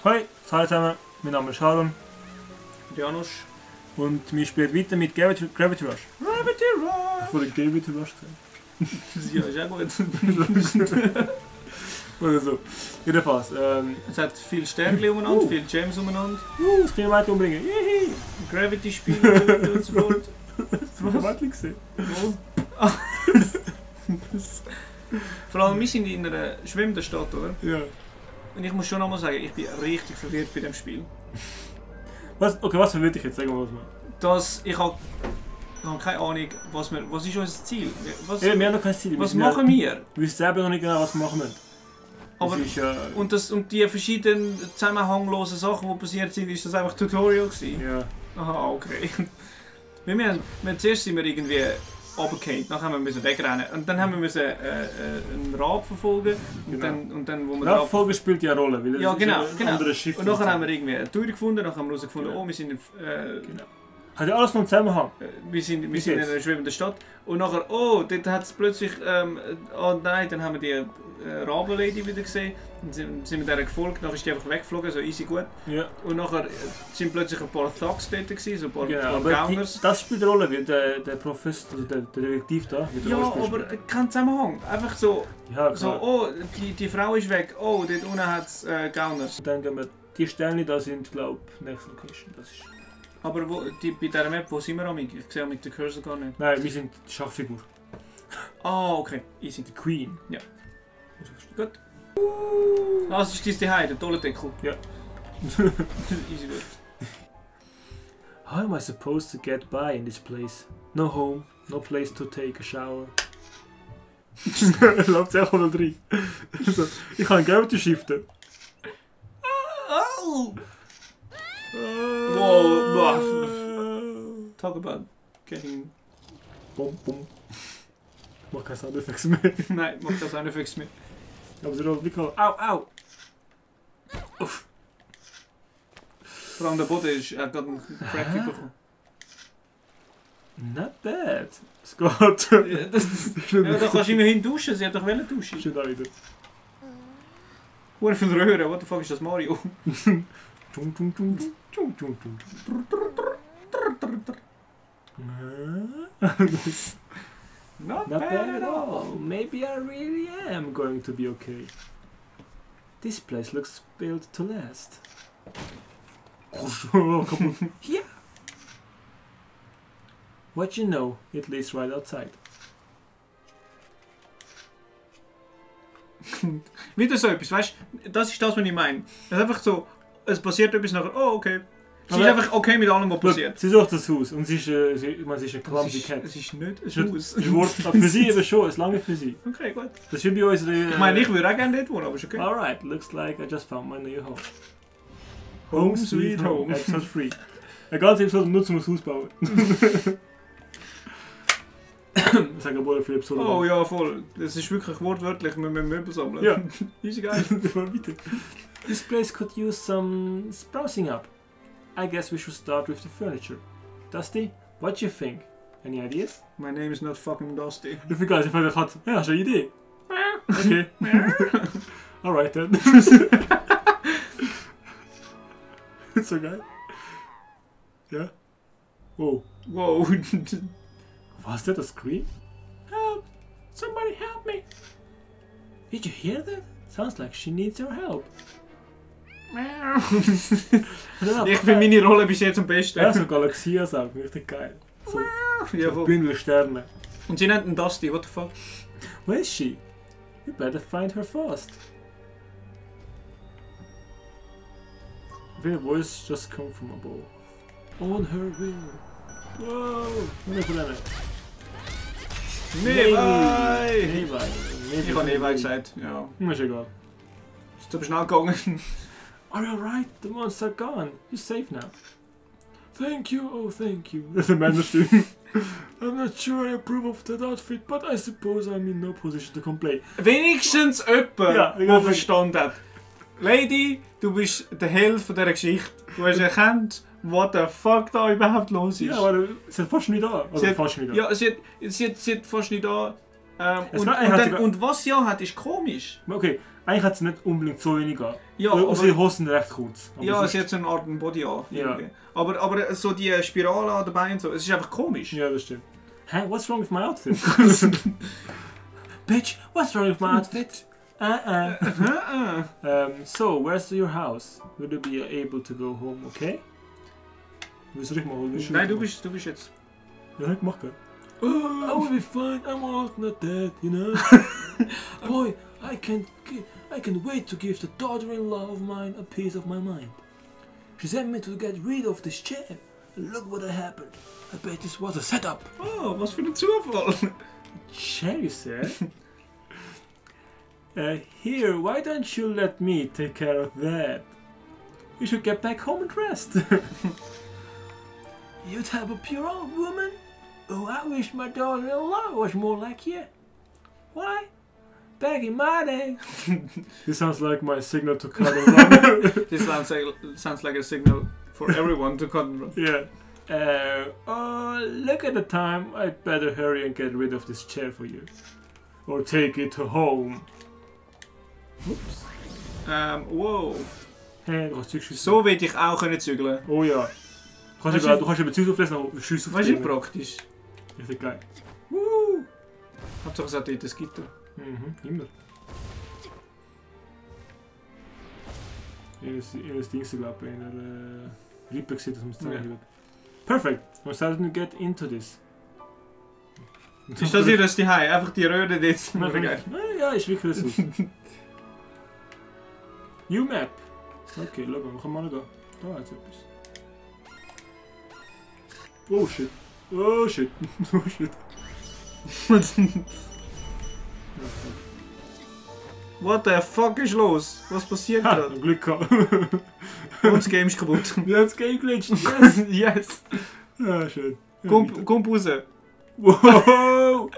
Hoi, hallo zusammen, mein Name ist Harun Janusz. und wir spielen weiter mit Gravity Rush. Gravity Rush! Ich wollte Gravity Rush sagen. Ja, ist auch gut. Oder so. Jedenfalls, Es hat viele Sternchen umeinander, viele Gems umeinander. das können wir weiter umbringen. Jihi! Gravity-Spiele und so fort. Das war Mädchen gesehen. Vor allem, wir sind in einer schwimmenden Stadt, oder? Ja. Und ich muss schon nochmal sagen, ich bin richtig verwirrt bei dem Spiel. Was verwirrt dich jetzt? Sagen wir mal. Ich habe keine Ahnung, was ist unser Ziel? Was, Ja, wir haben noch kein Ziel. was machen wir? Wir wissen selber noch nicht genau, was wir machen müssen. Aber, ist, und die verschiedenen zusammenhanglosen Sachen, die passiert sind, ist das einfach Tutorial gewesen? ja. Aha, okay. Zuerst sind wir irgendwie runtergefallen, dann müssen wir wegrennen. Und dann haben wir müssen, einen Rad verfolgen. Und Genau. dann, wo wir Die Folge spielt ja eine Rolle, weil Ja, es genau, ist ein genau. anderes Schiff. Und nachher haben wir irgendwie eine Tür gefunden, dann haben wir herausgefunden, Genau. oh, wir sind, Genau. Hat ja alles noch einen Zusammenhang. wir sind Bis in jetzt. einer schwimmenden Stadt. Und nachher, oh, dort hat es plötzlich, oh nein, dann haben wir die Rabenlady wieder gesehen. Dann sind wir der gefolgt, dann ist die einfach weggeflogen, so easy gut. Ja. Und nachher sind plötzlich ein paar Thugs dort gewesen, so ein paar, Genau, paar aber Gauners. das spielt eine Rolle, weil der Professor, also der Detektiv da, mit der Ja, Rollstuhl aber spielt. kein Zusammenhang. Einfach so, Ja, so klar. oh, die Frau ist weg, oh, dort unten hat es Gauners. Dann gehen wir, die Sterne da sind, glaube ich, Next Location. Das ist... Aber bei dieser Map, wo sind wir amig? Ich sehe mit den Cursor gar nicht. Nein, wir sind die Schachfigur. Ah, okay, easy. Die Queen. Ja. Gut. Ah, das ist dein Zuhause, der Tollendeckel. Ja. Easy gut. How am I supposed to get by in this place? No home, no place to take a shower. Läuft auch mal rein. Also, ich kann Geld shiften. Oh! Wow, talk about getting... Bum, bum. Mach keine Soundeffekte mehr. Nein, mach das auch nicht fix mit. Aber sie rollt wirklich. Au, au! Uff. Vor allem der Boden ist, er hat gerade einen Crack bekommen. Not bad. Es geht. Ja, ja, da kannst du immerhin duschen, sie hat doch wollen duschen. Schon da wieder. Hure viel Röhren, what the fuck ist das Mario? Tung, tung, tung, tung, tung, tung. Not Not bad at all. Maybe I really am going to be okay. This place looks built to last. Yeah. What you know, it leads right outside. Wieder so etwas, weißt du? Das ist das, was ich meine. Es ist einfach so, es passiert etwas nachher, oh okay. Sie ist Aber- einfach okay mit allem, was passiert. Sie sucht das Haus und sie ist ein clumsy Es cat. ist nicht ein Das Haus. Wort, für sie eben schon, es lange für sie. Okay, gut. Das ist wie bei unserer... Ich meine, ich würde auch gerne dort wohnen, aber ist okay. Alright, looks like I just found my new home. Home sweet home. Episode 3. Eine ganze Episode nur zum Haus bauen. Das sagen wir für Episode. Oh ja, voll. Das ist wirklich wortwörtlich, wir müssen Möbel sammeln. Ja. Easy geil. Weiter. This place could use some sprucing up. I guess we should start with the furniture. Dusty, what do you think? Any ideas? My name is not fucking Dusty. Ich finde geil, ich finde, ja, hast du eine Idee? Okay. Alright then. So geil. Ja. Wow. Wow. Was that, a scream? Help! Somebody help me! Did you hear that? Sounds like she needs your help. Ich finde meine Rolle bis jetzt am besten. Ja, so Galaxia sagen, richtig geil. So, Ja, so voll. Bündel Sterne. Und sie nennt ihn Dusty, what the fuck? Where is she? You better find her fast. Their voice just come from above. On her will. Wow! Wat is er Nebai! Nebai. Ich habe Nebai gesagt, ja. Ist egal. Ist aber schnell gegangen. Are you alright? The monsters are gone. You're safe now. Thank you, oh thank you. Das ist eine Männerstimme. I'm not sure I approve of that outfit, but I suppose I'm in no position to complain. Wenigstens jemand, Ja, der verstanden hat. Lady, du bist der Held von dieser Geschichte. Du hast erkannt, what the fuck da überhaupt los ist. Ja, aber sie hat fast nicht da. Also Sie hat- fast nicht da. Ja, sie hat fast nicht da. Und was ja hat, ist komisch. Okay, eigentlich hat es nicht unbedingt so wenig an. Ja, also die Hosen recht kurz. Aber ja, es hat so eine Art Body an. Ja. Aber so die Spirale an dabei und so, es ist einfach komisch. Ja, das stimmt. Hey, what's wrong with my outfit? Bitch, what's wrong with my outfit? So, where's your house? Will you be able to go home, okay? Willst du dich mal holen? Nein, du bist jetzt. Ja, ich mach grad. Oh, I will be fine, I'm old, not dead, you know? Boy, I can't wait to give the daughter-in-law of mine a piece of my mind. She sent me to get rid of this chair. Look what happened. I bet this was a setup. Oh, was für ein Zufall. Chair, you said? Here, why don't you let me take care of that? You should get back home and rest. You'd have a pure old woman? Oh, I wish my daughter-in-law was more like you. Why? Back in my day. This sounds like my signal to cut and run. This sounds like a signal for everyone to cut and run. Yeah. Oh, look at the time. I'd better hurry and get rid of this chair for you. Or take it home. Oops. Wow. Hey, du kannst schiessen. So will ich auch zügeln. Oh ja. Du kannst über Zeus auflesen und schiessen auf Was die ist praktisch? Richtig geil. Hauptsache es hat dort ein Gitter. Mhm, immer. In das Ding glaube ich, in der Rippe gesehen, dass man es zeigen wird. Perfect! We started to get into this. Ist das hier das die Hai? Einfach die Röhre jetzt. Ja, ist wirklich so. U-Map. Okay, schau mal, wir können mal gehen. Da hat es etwas. Oh shit. Oh shit. Oh shit. What the fuck ist los? Was passiert Ha, gerade? Glück gehabt. Und das Game ist kaputt. Wir haben das Game glitcht. Yes. Yes! Ja, schön. Ja, Komm raus! wow!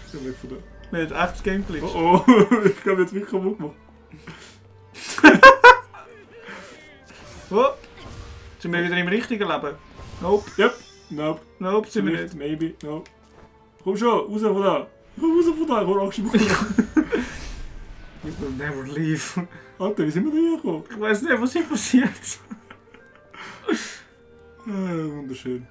Ich bin weg von da. Wir haben echt das Game glitcht. Oh, ich glaube jetzt wirklich kaputt gemacht. Oh! Sind wir wieder im richtigen Leben? Nope. Yep. Nope. Nope, sind wir Vielleicht, nicht. maybe. No. Komm schon, raus von da. Komm raus von da, ich will Angst bekommen. You will never leave. Alter, wie sind wir da hergekommen? Ich weiß nicht, was hier passiert. Wunderschön.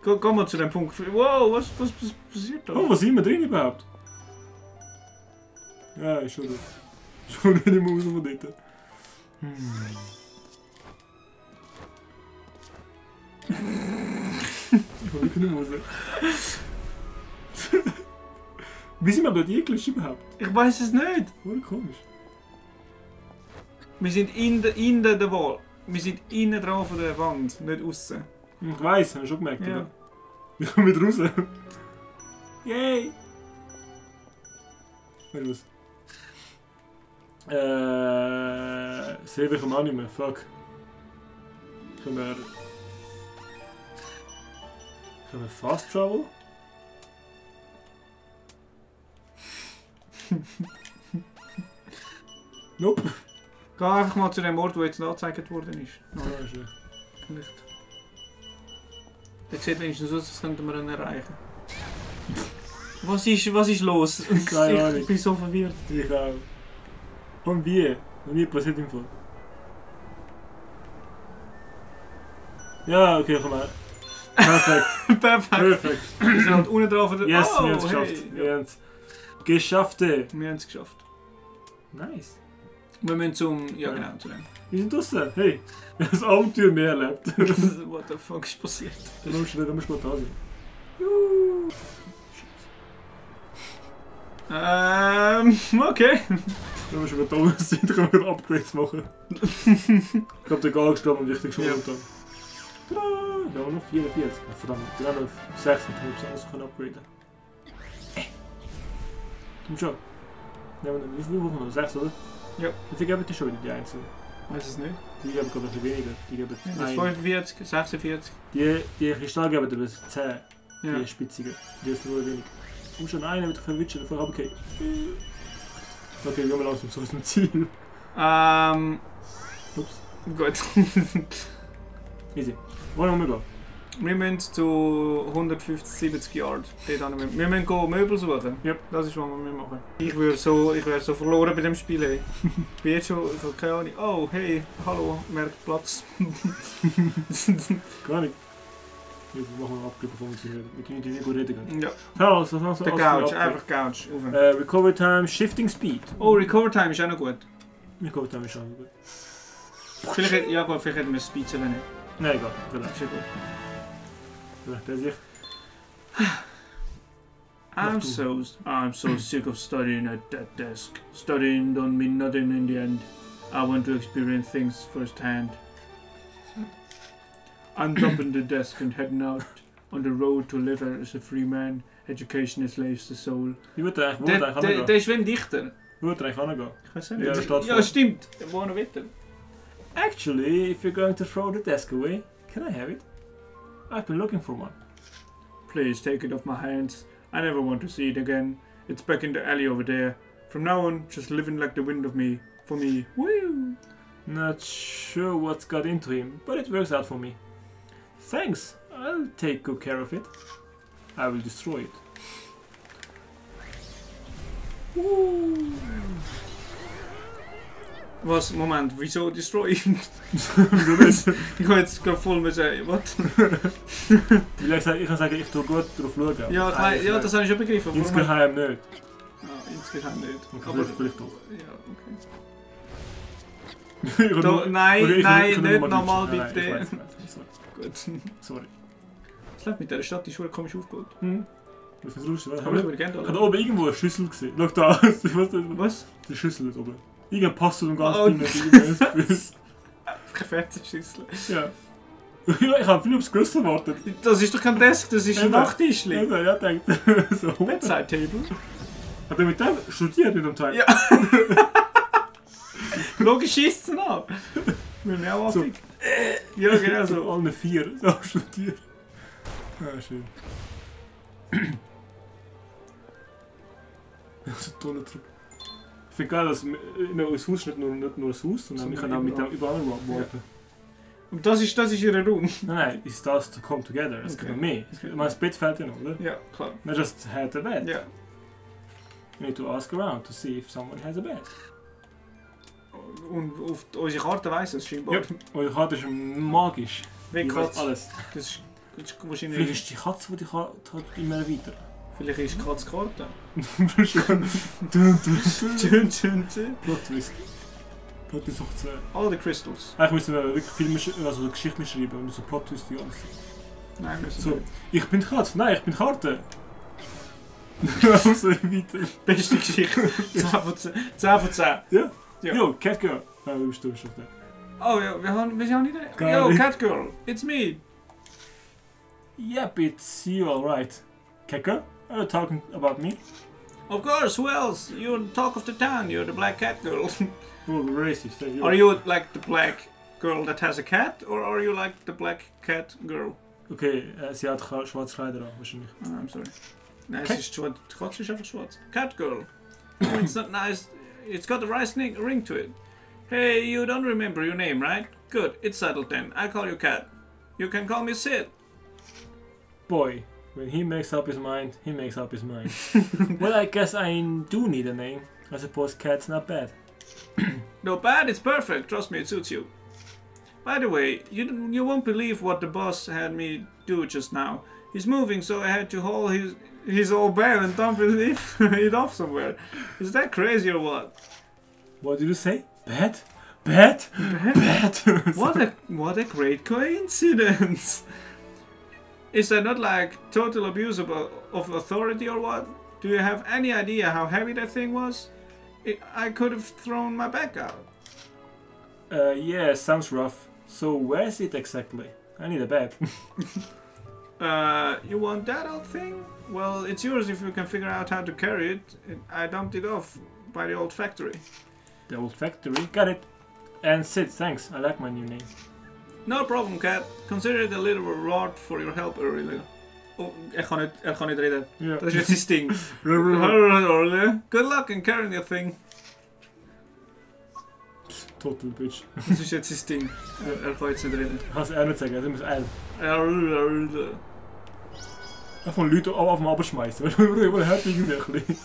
Komm mal zu dem Punkt. Wow, was passiert da? Oh, was sind wir drin überhaupt? Ja, ist schon da. Schon nicht mehr raus von dort. Ich will wirklich nicht mehr raus. Wie sind wir dort eingelöscht überhaupt? Ich weiß es nicht. Oh, komisch. Wir sind in der Wall. Wir sind innen dran von der Wand, nicht außen. Ich weiss, habe ich schon gemerkt. Ja. Oder? Ich komme wieder raus. Yay! Warte was. Save ich auch nicht mehr. Fuck. Können wir Fast Travel? Nope. Geh einfach mal zu dem Ort, wo jetzt angezeigt worden ist. Ja, schön. Vielleicht. Das sieht wenigstens aus, das könnten wir dann erreichen. Was ist los? Keine Ahnung. Ich bin so verwirrt. Ich auch. Und wie? Noch nie passiert im Fall. Ja, okay, komm mal. Perfekt. Perfekt. Perfekt. Wir sind halt unten drauf. Yes, oh, wir haben es geschafft. hey. Wir haben es geschafft. Wir haben es geschafft. Nice. Wir müssen zum... Ja, genau, zu dem. Wir sind draußen. Hey, wir haben das Abenteuer mehr erlebt. What the fuck ist passiert? Dann musst du da sein. Okay. Wenn wir schon da sind, können wir Upgrades machen. Ich glaube, der Gal gestorben und wichtig schon. Ja. Tada! Wir haben noch 44. Ah, verdammt, wir haben noch 6 und wir alles upgraden. Komm schon. Wie viel brauchen wir noch? 6, oder? Ja. Wie viel geben die schon die einzelnen? Weiß es nicht. Die geben glaube ich weniger. Die geben Das ist 45, 46. Die Kristall geben aber 10. Ja. Die spitzigen. Die ist nur wenig. Komm schon, einer mit der verwitschen, vorher okay. Okay, gehen wir langsam zu unserem Ziel. Ups. Gut. Easy. Wollen wir gehen? Wir müssen zu 150, 70 Yard. Wir müssen gehen Möbel suchen. Ja. Das ist, was wir machen. Ich wäre so verloren bei dem Spiel. Ey. Ich bin jetzt schon, ich habe keine Ahnung. Oh, hey, hallo, merkt Platz. Gar nicht. Wir machen eine Abgabe von uns. Wir können nicht gut reden. Ja. Also, was hast du Der Couch, einfach Couch. Recovery Time, Shifting Speed. Oh, Recover Time ist auch noch gut. Recovery Time ist auch gut. Vielleicht, ja gut, vielleicht hätten wir Speed nicht. Nein, egal. Das ist ja gut. Vielleicht der sich. I'm so sick of studying at that desk. Studying don't mean nothing in the end. I want to experience things firsthand. Undopping the desk and heading out on the road to live as a free man. Education enslaves the soul. Ich würde eigentlich angehen. Der ist wenn dichter. Ich würde eigentlich angehen. Ich weiß Ja, nicht. das steht Ja, vor. stimmt. Der wohnt noch weiter. Actually, if you're going to throw the desk away, can I have it? I've been looking for one. Please take it off my hands. I never want to see it again. It's back in the alley over there. From now on, just living like the wind of me. For me. Woo! Not sure what's got into him, but it works out for me. Thanks, I'll take good care of it. I will destroy it. Was? Moment, wieso destroy? Wieso nicht? Ich habe jetzt gerade voll mit sagen, was? Ich kann sagen, ich tue gut drauf schauen. Ja, das habe ich schon begriffen. Insgeheim nicht. Insgeheim nicht. Aber vielleicht doch. Ja, okay. Ich kann nur- Nein, Okay, ich nein, kann nur nicht mal nochmal Deutsch. Nein, bitte. ich weiß, sorry. Gut. Sorry. Was läuft mit dieser Stadt? Die Schule komisch aufgebaut. Ich finde es lustig. Aber ich würde gerne Ich habe da oben irgendwo eine Schüssel gesehen. Schau da. Was? Die Schüssel da oben. Irgendein Pass zu dem ganzen Oh. Ding. Nicht. Keine Fernsehschüssel. Ja. Ja, ich habe viel aufs Größte erwartet. Das ist doch kein Desk, das ist ein Eben. Nachttischli. Ja, denkt. So. Bedside Table. Hat er mit dem studiert mit dem Teil? Ja. Logisch ist es ab. Wir haben auch So. so. Ja, genau So, so. alle 4. So studiert. Ja, schön. So toller Trupp. Ich finde geil, dass unser Haus nicht nur ein Haus, sondern wir können auch mit dem überall warten. Und das ist ihr Raum. Nein, ist das to come together. Es gibt noch mehr. Ich meine, das Bett fehlt ja noch, oder? Ja, klar. Not just had a bed. Ja. You need to ask around to see if someone has a bed. Und auf unsere Karte weiss es scheinbar. Ja. Eure Karte ist magisch. Wie Die weiß Katze. alles. Das ist Vielleicht wahrscheinlich. ist die Katze, die die Karte hat immer weiter. Vielleicht ist die Katze Karte. Schön. Tschün, tschün, tschün. Plot Twist. Plot Twist hoch 2. All the crystals. Eigentlich müssen wir wirklich Filme, also Geschichten schreiben und so Plot Twist die alles. Nein, müssen So, wir. ich bin die Katze. Nein, ich bin die Karte. Also weiter. Beste Geschichte. 10 von 10. 10 von 10. Ja? Ja. Yo, Catgirl. Ah, du bist schon da. Oh ja, wir haben nicht. Gar Yo, nicht. Catgirl, it's me. Yep, it's you alright. Catgirl? Are you talking about me? Of course, who else? You're the talk of the town. You're the black cat girl. Oh, racist. Are you like the black girl that has a cat, or are you like the black cat girl? Okay, sie hat schwarze Kleider an, wahrscheinlich. Oh, I'm sorry. Nein, Cat- es ist schwarz. Die Katze ist einfach schwarz. Cat girl. Oh, it's not nice. It's got a nice ring to it. Hey, you don't remember your name, right? Good, it's settled then. I call you Cat. You can call me Sid. Boy, when he makes up his mind, he makes up his mind. Well, I guess I do need a name. I suppose Cat's not bad. No bad, it's perfect. Trust me, it suits you. By the way, you won't believe what the boss had me do just now. He's moving, so I had to haul his old bed and dump it off somewhere. Is that crazy or what? What did you say? Bad? Bad? Bad? What a great coincidence! Is that not like total abuse of authority or what? Do you have any idea how heavy that thing was? I could have thrown my back out. Yeah, sounds rough. So where is it exactly? I need a bed. You want that old thing? Well, it's yours if you can figure out how to carry it. I dumped it off by the old factory. The old factory? Got it. And Sid, thanks. I like my new name. No problem, Cat. Consider it a little reward for your help earlier. Oh, kann nicht reden. Ja. Das ist jetzt sein Ding. Good luck in carrying your thing. Total Bitch. Das ist jetzt das Ding. Er kann jetzt nicht reden. Ich kann es auch nicht sagen, also muss L. Einfach Leute auf dem Abend schmeißen. Weißt du, über hört irgendwie ein bisschen.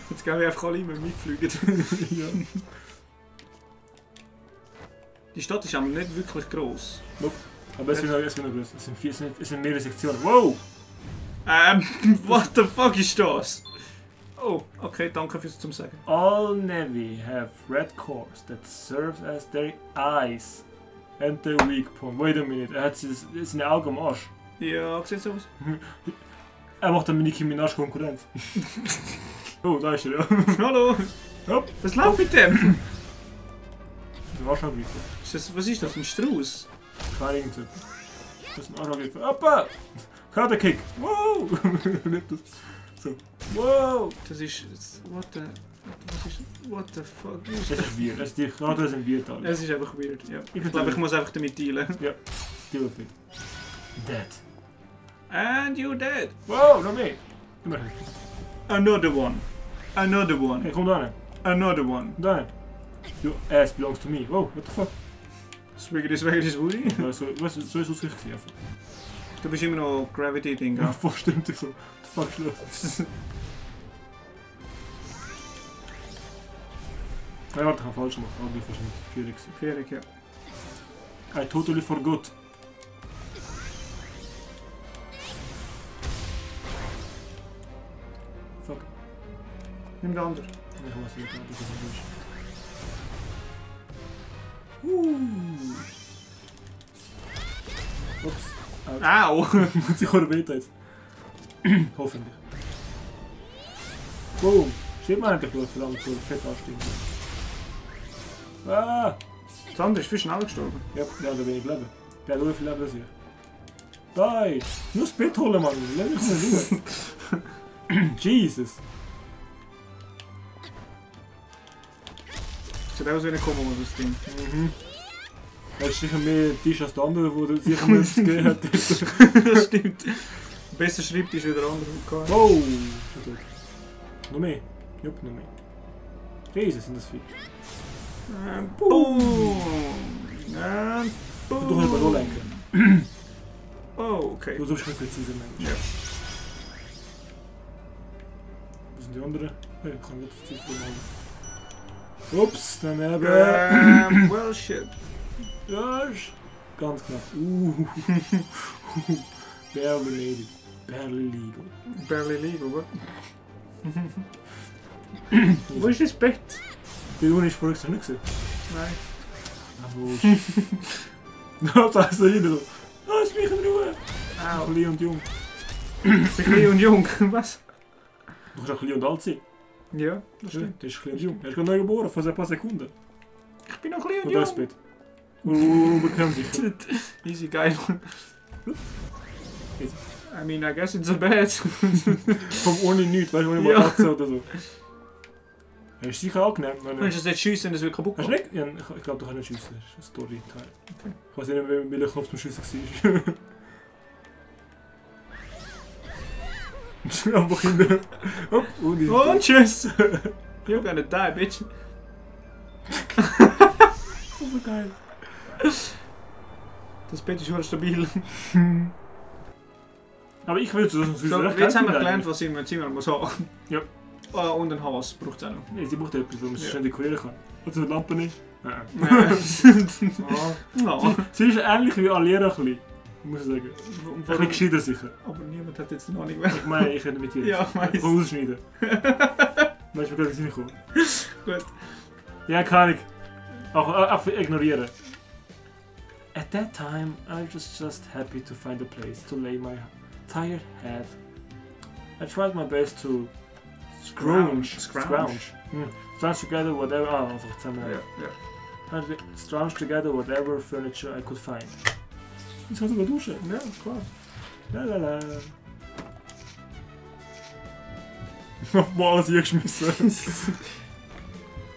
Jetzt gehen wir einfach alle immer mitfliegen. Ja. Die Stadt ist aber nicht wirklich gross. Nope. Aber es wird noch größer. Es sind mehrere Sektionen. Wow! What the fuck ist das? Oh, okay, danke fürs zum Sagen. All Navy have red cores that serve as their eyes and their weak point. Wait a minute, er hat seine Augen am Arsch. Ja, sieht so aus. Er macht dann Nicki Minaj Konkurrenz. Oh, da ist er, ja. Hallo! Hopp. Was läuft mit dem? Der Arschangreifer. Was ist das? Ein Strauß? Keine irgendetwas. Das ist ein Arschangreifer. Hoppa! Karate Kick! Wow! Nicht das. So. Wow! Das ist. What the. Was ist. What the fuck ist Das ist weird. Die Karate sind weird alle. Es ist einfach weird, ja. Ich Ich glaube, ich muss einfach damit dealen. Ja, deal with it. Dead. And you're dead. Wow, noch mehr! Immer hin. Another one. Another one. Hey, komm da hin. Another one. Da hin. Your ass belongs to me. Wow, what the fuck? Swiggity Woody. Ja, so ist es richtig einfach. Du bist immer noch Gravity-Ding. Ja, voll stimmt so. What the fuck ist los? Ja, warte, ich habe falsch gemacht. Aber ich war schon mit Fähig, ja. I totally forgot. Fuck. Nimm den anderen. Ich weiß nicht, ob das ist. Ups. Au! Muss ich auch beten jetzt. Hoffentlich. Boom. Steht man eigentlich bloß verdammt so fett anstehen. Ah! Der andere ist viel schneller gestorben. Ja, der hat wenig Leben. Der hat so viel Leben als ich. Nein! Nur das Bett holen, Mann! Lass mich nicht ruhen. Jesus! Sieht aus wie eine Kombo, das Ding. Mhm. Er ist sicher mehr Tisch als der andere, wo der sicher mehr gegeben hat. Das stimmt. Der beste Schreibtisch wie der andere. Wow! Schon gut. Noch mehr? Jupp, noch mehr. Riesen sind das viel. Boom! Du kannst mal so lenken. Oh, okay. Du bist ein präziser Mensch. Ja. Wo sind die anderen? Hey, ich kann nicht das Ziel machen. Ups, daneben. Well, shit. Ja, ist ganz knapp. Barely made it. Barely legal. Barely legal, what? Wo ist das Bett? Die Uni ist vorher nicht gesehen. Nein. Aber da ist er hinten so. Lass mich in Ruhe. Au. Klein und jung. Klein und jung, was? Du kannst auch klein und alt sein. Ja, das Ja, stimmt. der ist klein und jung. Er ist gerade neu geboren, vor ein paar Sekunden. Ich bin noch klein und Und das jung. Bett. Bekannt sicher. Easy, geil. Easy. I mean, I guess it's a bad. Vom ohne nichts, weißt du, ohne Ja. Matratze oder so. Er ist sicher angenehm. Wenn Kannst du das nicht schiessen, das wird kaputt Hast du gehen? nicht? Ja, ich glaube, du kannst nicht schiessen. Das ist ein Story-Teil. Okay. Ich weiß nicht, welcher Knopf zum Schiessen war. Einfach hinten. Hopp, Und tschüss! You're gonna die, bitch. So geil. Das Bett ist schon stabil. Aber ich will so So, jetzt haben wir gelernt, was im Zimmer muss haben. Ja. Und ein Haus braucht es auch noch. Nee, sie braucht etwas, wo man sie Ja. schön dekorieren kann. Und so eine Lampe nicht? Nein. Ja. Sie ist ähnlich wie Aliera ein bisschen, muss ich sagen. Ein bisschen gescheiter sicher. Aber niemand hat jetzt noch nicht mehr. Ich meine, ich hätte mit dir. Ja, ich weiss. Ich kann ausschneiden. Weißt du, wie gerade reinkommen? Gut. Ja, kann ich. Auch ignorieren. At that time, I was just happy to find a place to lay my tired head. I tried my best to scrounge together whatever. Ah, einfach zusammen. Ja, ja. Scrounge together whatever furniture I could find. Jetzt kannst du mal duschen. Ja, klar. Lalala. Auf mal alles hingeschmissen.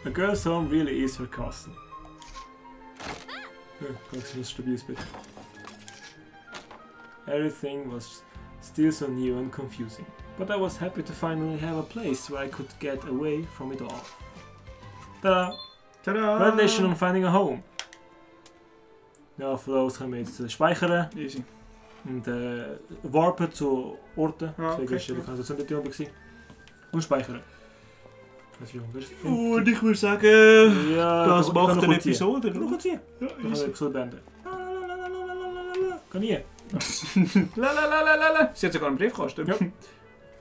A girl's home really is her castle. Ja, ganz ein stabiles Bett. Everything was still so new and confusing, but I was happy to finally have a place where I could get away from it all. Ta-da! Tada! Revelation und Finding a Home. Ja, von da aus können wir jetzt speichern Easy. und warpen zu Orten. Ah, Deswegen okay. ist die Kanalisation dort oben gewesen. Und speichern. Das ist Und ich würde sagen, ja, das kann macht noch eine kurz ziehen. Episode. Kann noch kurz ziehen. Ja, Dann kann ich die easy. Episode beenden. Kann ich? Sie hat sogar einen Briefkasten. Ja.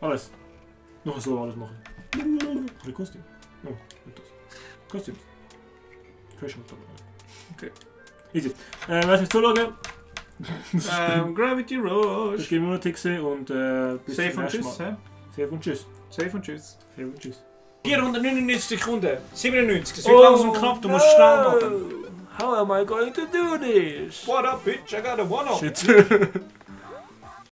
Alles. Noch so alles machen. Ein Kostüm. Oh, nicht das. Kostüm. Fashion dabei. Okay. Easy. Lass mich zuschauen. Gravity Ich Rush. gebe mir noch Tixi und bis Safe zum und nächsten tschüss. Mal. hä? Safe und tschüss. Safe und tschüss. Safe und tschüss. 499 Sekunden. 97. Es wird langsam knapp, du musst schnell machen. How am I going to do this? What up, bitch? I got a one-up. Shit.